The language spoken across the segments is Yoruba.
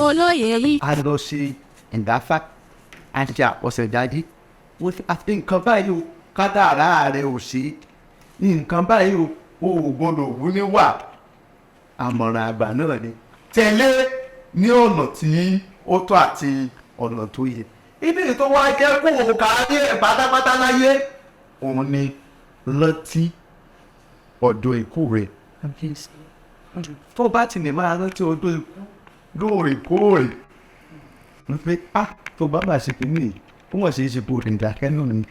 Olóyè yìí. A lọ ṣe ìdáfá, a ṣe àkọsẹ̀jáde àti nǹkan báyìí o, kádàrá rẹ ò ṣe nǹkan báyìí o, o ò gbọdọ̀ wú níwà. Àmọ̀ràn àgbà náà ni tẹ̀lé ní ọ̀nà tí ó tọ́ àti ọ̀nà tó yẹ. Ibi tó wá jẹ́ kó o kárí ẹ̀ pátápátá láyé òun ni rántí ọjọ́ ikú rẹ̀. Tó bá ti lè máa rántí ọjọ́ ikú lóòrèkóòrè wípé ah, tó bá bá ṣe kìíní yìí, ó wọ́n ṣe é ṣe kó rìn dákẹ́ náà ni,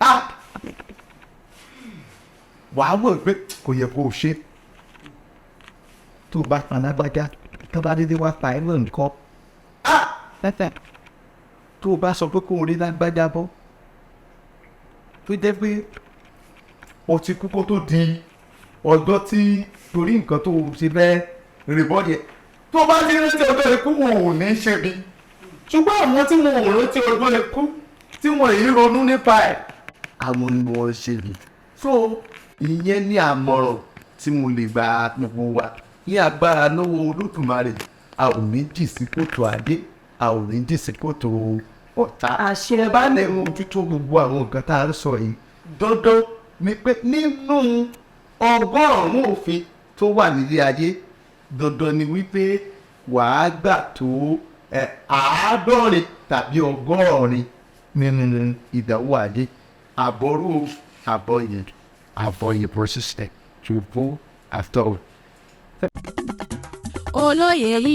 ah, wàá mọ̀ pé kò yẹ kó o ṣe. Tó bá pa lágbájá, tó bá dédé wá pa ẹ́ náà nǹkan, ah, tẹ́tẹ́ tó o bá sọ pé kó o rí lágbájá bọ́, tó jẹ́ pé o ti kú kó tó di ọjọ́ tí torí nǹkan tó o ṣe fẹ́ rìn bọ́ yẹ, tó bá ní rántí ọjọ́ ikú, wọn ò ní ṣe bí. Ṣùgbọ́n àwọn tí wọn ò rántí ọjọ́ ikú, tí wọn yìí ronú nípa ẹ̀, àwọn ni wọ́n ṣe bí. So ìyẹn ní àmọ̀ràn tí mo lè gba gbogbo wa. Ní agbára lọ́wọ́ Olódùmarè, a ò ní jì sí kòtò adé, a ò ní jì sí kòtò ọ̀tá. Àṣẹ. Bá lè mójútó gbogbo àwọn nǹkan tá a sọ yìí, dandan ni pé nínú 100 òfin tó wà nílé ayé, dandan ni wípé wàá gbà tó 70 tàbí 80 nínú ìdánwò ayé. Àbọ̀rú àbọ̀yè, àbọ̀yè persistent ṣùgbọ́n àtọ̀. Olóyè yìí.